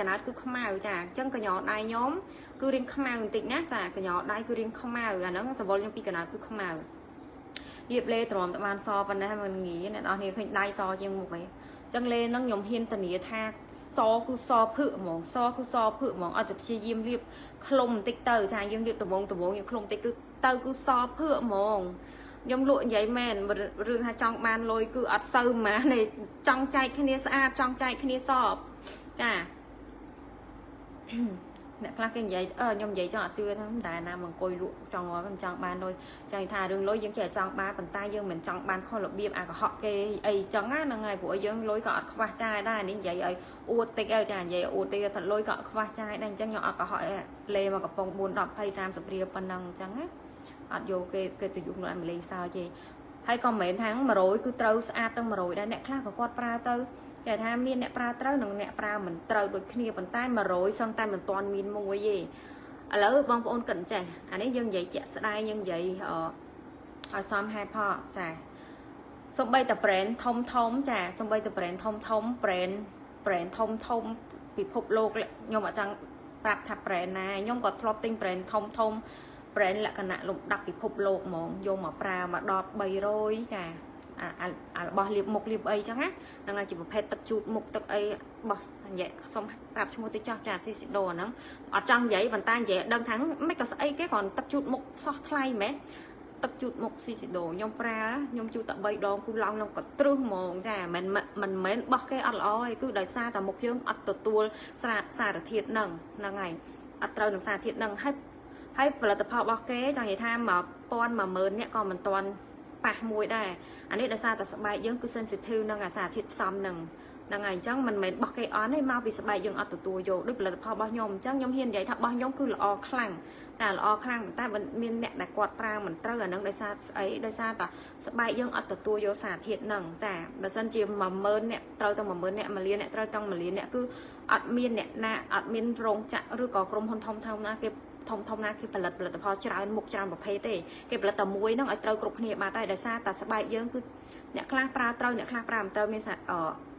កណើតគឺខ្មៅចាអញ្ចឹងកញ្ញដៃខ្ញុំគឺរៀងខ្មៅបន្តិចណាចាកញ្ញដៃគឺរៀងខ្មៅអាហ្នឹងសវលខ្ញុំពីកណើតគឺខ្មៅលាបលេទ្រាំតែបានសប៉ុណ្ណេះមិនងាយអ្នកនរគ្នាឃើញដៃសជាងមុខឯងចឹងលេហ្នឹងខ្ញុំហ៊ានធានាថាសគឺសភឹកហ្មងសគឺសភឹកហ្មងអត់จะព្យាយាមលាបឃ្លុំបន្តិចទៅចាយើងលាបដបងដបងយើងឃ្លុំបន្តិចគឺទៅគឺសភឹកហ្មងខ្ញុំលក់និយាយមែនរឿងថាចង់បានលុយគឺអត់សូវហ្មងនេះចង់ចែកគ្នាស្អាតចង់ចែកគ្នាសបចា អ្នកខ្លះគេនិយាយអឺខ្ញុំនិយាយចង់អត់ជឿហ្នឹងតែណាមកអង្គុយលក់ចង់មកមិនចង់បានលុយចង់ថារឿងលុយយើងចេះចង់បានប៉ុន្តែយើងមិនចង់បានខុសរបៀបអាកុហកគេអីចឹងណាហ្នឹងហើយព្រោះយើងលុយក៏អត់ខ្វះចាយដែរនេះនិយាយឲ្យអួតតិចអើចានិយាយអួតតិចថាលុយក៏អត់ខ្វះចាយដែរអញ្ចឹងខ្ញុំអត់កុហកលេមកកំប៉ុង4 10 20 30រៀលប៉ុណ្ណឹងអញ្ចឹងណាអត់យកគេគេទៅយុគនោះឲ្យមកលេងសើចទេហើយក៏មិនមែនថា100គឺត្រូវស្អាតទាំង100ដែរអ្នកខ្លះក៏គាត់ប្រើទៅគេថាមានអ្នកប្រើត្រូវនិងអ្នកប្រើមិនត្រូវដូចគ្នាប៉ុន្តែ100សឹងតែមិនទាន់មានមួយទេឥឡូវបងប្អូនគិតចេះអានេះយើងនិយាយជាក់ស្ដែងយើងនិយាយឲ្យសមហេតុផលចាសំបីតែ brand ធំធំចាសំបីតែ brand ធំធំ brand ធំធំពិភពលោកខ្ញុំអត់ចង់ប្រាប់ថា brand ណាខ្ញុំក៏ធ្លាប់ទិញ brand ធំធំ brand លក្ខណៈលំដាប់ពិភពលោកហ្មងយកមកប្រើមកដល់300ចាអាអារបស់លាបមុខលាបអីចឹងណាហ្នឹងហើយជាប្រភេទទឹកជូតមុខទឹកអីបោះនិយាយសុំប្រាប់ឈ្មោះតិចចោះចាស៊ីស៊ីដូហ្នឹងអត់ចង់និយាយប៉ុន្តែនិយាយដឹងថាមិនក៏ស្អីគេគ្រាន់ទឹកជូតមុខសោះថ្លៃម៉េះទឹកជូតមុខស៊ីស៊ីដូខ្ញុំប្រើខ្ញុំជូតតែ3ដងគឺឡើងឡើងកទ្រឹសហ្មងចាមិនមិនមែនបោះគេអត់ល្អទេគឺដោយសារតែមុខយើងអត់ទទួលសារធាតុហ្នឹងហ្នឹងហើយអត់ត្រូវនឹងសារធាតុហ្នឹងហើយហើយផលិតផលរបស់គេចង់និយាយថា1000 10000នាក់ក៏មិនទាន់ប៉ះមួយដែរអានេះដោយសារតែស្បែកយើងគឺ sensitive នឹងអាសារធាតុផ្សំនឹងហ្នឹងហើយអញ្ចឹងមិនមែនបោះគេអន់ទេមកពីស្បែកយើងអត់ទទួលយកដូចផលិតផលរបស់ខ្ញុំអញ្ចឹងខ្ញុំហ៊ាននិយាយថារបស់ខ្ញុំគឺល្អខ្លាំងចាល្អខ្លាំងតែមានអ្នកដែលគាត់ប្រើមិនត្រូវអាហ្នឹងដោយសារស្អីដោយសារតែស្បែកយើងអត់ទទួលយកសារធាតុហ្នឹងចាបើសិនជា10000អ្នកត្រូវតែ10000អ្នក1លានអ្នកត្រូវតែ1លានអ្នកគឺអត់មានអ្នកណាអត់មានរោងចក្រឬក៏ក្រុមហ៊ុនធំធំណាគេធំធំណាគេផលិតផលិតផលច្រើនមុខច្រើនប្រភេទទេគេផលិតតែមួយហ្នឹងឲ្យត្រូវគ្រប់គ្នាបាត់ហើយដោយសារតែស្បែកយើងគឺអ្នកខ្លះប្រើត្រូវអ្នកខ្លះប្រើមិនត្រូវមាន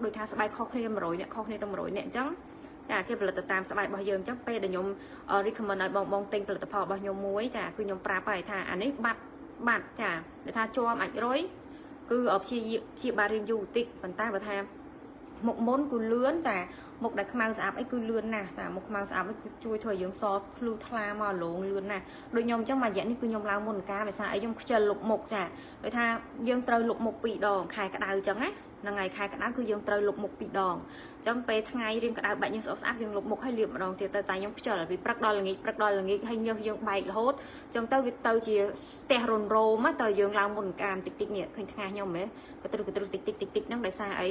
ដូចថាស្បែកខុសគ្នា100អ្នកខុសគ្នាទៅ100អ្នកអញ្ចឹងចាគេផលិតទៅតាមស្បែករបស់យើងអញ្ចឹងពេលដែលខ្ញុំ recommend ឲ្យបងបងទិញផលិតផលរបស់ខ្ញុំមួយចាគឺខ្ញុំប្រាប់ហើយថាអានេះបាត់បាត់ចាដែលថាជាប់អាចរុយគឺព្យាយាមព្យាបាលរៀងយូរបន្តិចប៉ុន្តែបើថាមុខមុនគឺលឿនចាមុខដែលខ្មៅស្អាប់អីគឺលឿនណាស់ចាមុខខ្មៅស្អាប់អីគឺជួយធ្វើឲ្យយើងសភ្លឺថ្លាមកលងលឿនណាស់ដូចខ្ញុំអញ្ចឹងមួយរយៈនេះគឺខ្ញុំឡើងមុនការដោយសារអីខ្ញុំខ្ជិលលុបមុខចាដោយថាយើងត្រូវលុបមុខពីរដងខែក្តៅអញ្ចឹងណាហ្នឹងហើយខែក្តៅគឺយើងត្រូវលុបមុខពីរដងអញ្ចឹងពេលថ្ងៃរៀងក្តៅបាច់យើងស្អុះស្អាប់យើងលុបមុខហើយលាបម្ដងទៀតទៅតែខ្ញុំខ្ជិលពីព្រឹកដល់ល្ងាចព្រឹកដល់ល្ងាចហើយញើសយើងបែករហូតអញ្ចឹងទៅវាទៅជាស្ទះរុនរោមទៅយើងឡើងមុនកាមតិចតិចនេះឃើញថ្ងៃខ្ញុំហ៎កទ្រឹកកទ្រឹកតិចតិចតិចតិចហ្នឹងដោយសារអី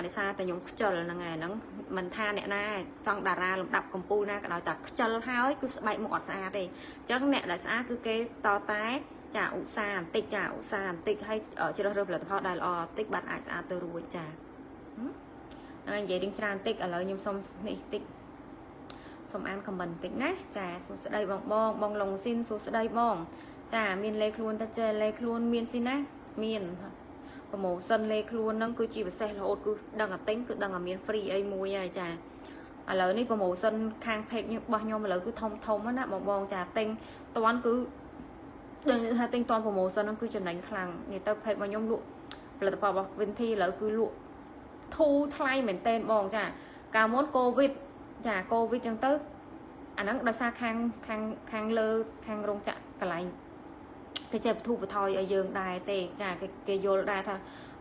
ដោយសារតែខ្ញុំខ្ជិលហ្នឹងហើយហ្នឹងមិនថាអ្នកណាចង់តារាលំដាប់កំពូលណាក៏ដោយតែខ្ជិលហើយគឺស្បែកមុខអត់ស្អាតទេអញ្ចឹងអ្នកដែលស្អាតគឺគេតតែចាឧស្សាហ៍បន្តិចចាឧស្សាហ៍បន្តិចឲ្យជ្រើសរើសផលិតផលដែលល្អបន្តិចបានអាចស្អាតទៅរួចចាហើយនិយាយរៀងច្រើនបន្តិចឥឡូវខ្ញុំសុំនេះតិចសូមអាន comment បន្តិចណាចាសួស្តីបងបងបងឡុងស៊ីនសួស្តីបងចាមានលេខខ្លួនតែចេះលេខខ្លួនមានស៊ីណាមាន promotion លេខខ្លួនហ្នឹងគឺជាពិសេសរហូតគឺដឹងតែទិញគឺដឹងតែមាន free អីមួយហើយចាឥឡូវនេះ promotion ខាង page របស់ខ្ញុំឥឡូវគឺធំធំណាបងបងចាទិញតាន់គឺដឹងថាទិញតាន់ promotion ហ្នឹងគឺចំណេញខ្លាំងនិយាយទៅ page របស់ខ្ញុំលក់ផលិតផលរបស់ Vinti ឥឡូវគឺលក់ធូរថ្លៃមែនតែនបងចាកាលមុន Covid ចា Covid ចឹងទៅអាហ្នឹងដោយសារខាងខាងខាងលើខាងរោងចក្រកន្លែងគេចេះបធូរបថយឲ្យយើងដែរទេចាគេគេយល់ដែរថា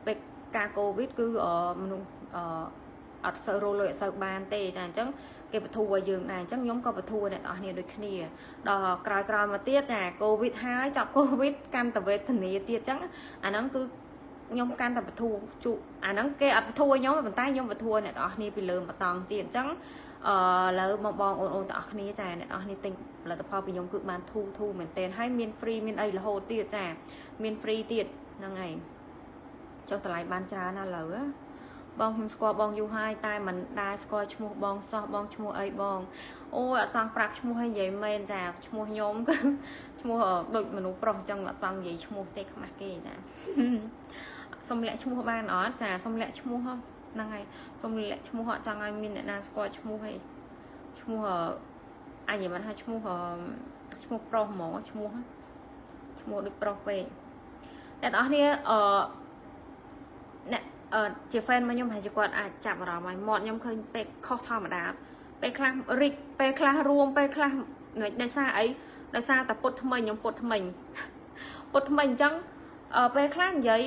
ពេលការកូវីដគឺមនុស្សអត់សូវរលុយអត់សូវបានទេចាអញ្ចឹងគេបធូរឲ្យយើងដែរអញ្ចឹងខ្ញុំក៏បធូរអ្នកនរគ្នាដូចគ្នាដល់ក្រោយក្រោយមកទៀតចាកូវីដហើយចប់កូវីដកាន់តែវេទនាទៀតអញ្ចឹងអាហ្នឹងគឺខ្ញុំកាន់តែបធូរជក់អាហ្នឹងគេអត់បធូរឲ្យខ្ញុំប៉ុន្តែខ្ញុំបធូរអ្នកនរគ្នាពីលើម្តងទៀតអញ្ចឹងអឺឥឡូវបងបងអូនអូនទាំងអស់គ្នាចាអ្នកនរគ្នាទិញផលិតផលពីខ្ញុំគឺបានធូរធូរមែនទែនហើយមាន free មានអីរហូតទៀតចាមាន free ទៀតហ្នឹងហើយចុះតម្លៃបានច្រើនណាស់ឥឡូវបងខ្ញុំស្គាល់បងយូរហើយតែមិនដែលស្គាល់ឈ្មោះបងសោះបងឈ្មោះអីបងអូយអត់ចង់ប្រាប់ឈ្មោះឲ្យនិយាយមែនចាឈ្មោះខ្ញុំគឺឈ្មោះដូចមនុស្សប្រុសអញ្ចឹងអត់ចង់និយាយឈ្មោះទេខ្មាស់គេចាសុំលាក់ឈ្មោះបានអត់ចាសុំលាក់ឈ្មោះហ្នឹងហើយសុំលាក់ឈ្មោះអត់ចង់ឲ្យមានអ្នកណាស្គាល់ឈ្មោះឯង ឈ្មោះអញនិយាយមិនថាឈ្មោះឈ្មោះប្រុសហ្មងឈ្មោះឈ្មោះដូចប្រុសពេកអ្នកនរគ្នាអឺអ្នកអឺជា fan មកខ្ញុំហើយជាគាត់អាចចាប់អារម្មណ៍ហើយមាត់ខ្ញុំឃើញពេកខុសធម្មតាពេលខ្លះរិចពេលខ្លះរួមពេលខ្លះដោយសារអីដោយសារតែពុតថ្មីខ្ញុំពុតថ្មីពុតថ្មីអញ្ចឹងអឺពេលខ្លះនិយាយ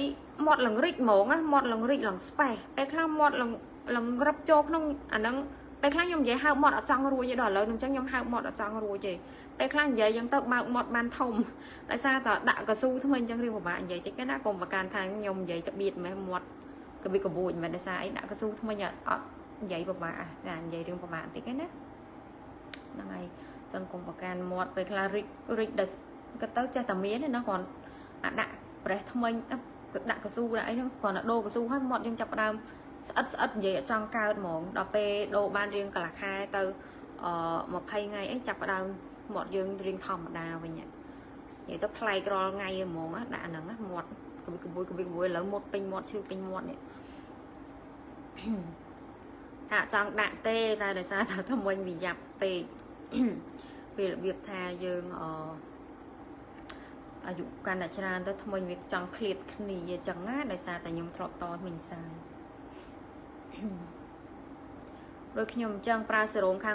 មាត់ឡើងរិចហ្មងណាមាត់ឡើងរិចឡើងស្បេះពេលខ្លះមាត់ឡើងឡើងរឹបចូលក្នុងអាហ្នឹងពេលខ្លះខ្ញុំនិយាយហៅមាត់អត់ចង់រួចទេដល់ឥឡូវនឹងអញ្ចឹងខ្ញុំហៅមាត់អត់ចង់រួចទេពេលខ្លះនិយាយអញ្ចឹងទៅបើកមាត់បានធំដោយសារតែដាក់កស៊ូថ្មីអញ្ចឹងរៀងពិបាកនិយាយតិចណាកុំប្រកាន់ថាខ្ញុំនិយាយទៅបៀតម៉េះមាត់កបិកបួចមិនដោយសារអីដាក់កស៊ូថ្មីអត់និយាយពិបាកចានិយាយរឿងពិបាកបន្តិចណាហ្នឹងហើយអញ្ចឹងកុំប្រកាន់មាត់ពេលខ្លះរិចរិចដល់ក៏ទៅចេះតែមានណាគ្រាន់អាដាក់ប្រេះថ្មិញដាក់កស៊ូដាក់អីហ្នឹងគ្រាន់តែដូរកស៊ូហើយមាត់យើងចាប់ផ្ដើមស្អិតស្អិតនិយាយអត់ចង់កើតហ្មងដល់ពេលដូរបានរៀងកន្លះខែទៅអឺ20ថ្ងៃអីចាប់ផ្ដើមមាត់យើងរៀងធម្មតាវិញនិយាយទៅប្លែករាល់ថ្ងៃហ្មងដាក់អាហ្នឹងមាត់កបិកបួយកបិកបួយឥឡូវមុតពេញមាត់ឈឺពេញមាត់នេះថាចង់ដាក់ទេតែដោយសារថាថ្មិញវាយ៉ាប់ពេកវារបៀបថាយើងអអាយុកាន់តែច្រើនទៅថ្មិញវាចង់ឃ្លាតគ្នាអញ្ចឹងណាដោយសារតែខ្ញុំធ្លាប់តថ្មិញសាយដូចខ្ញុំអញ្ចឹងប្រើសេរ៉ូមខាង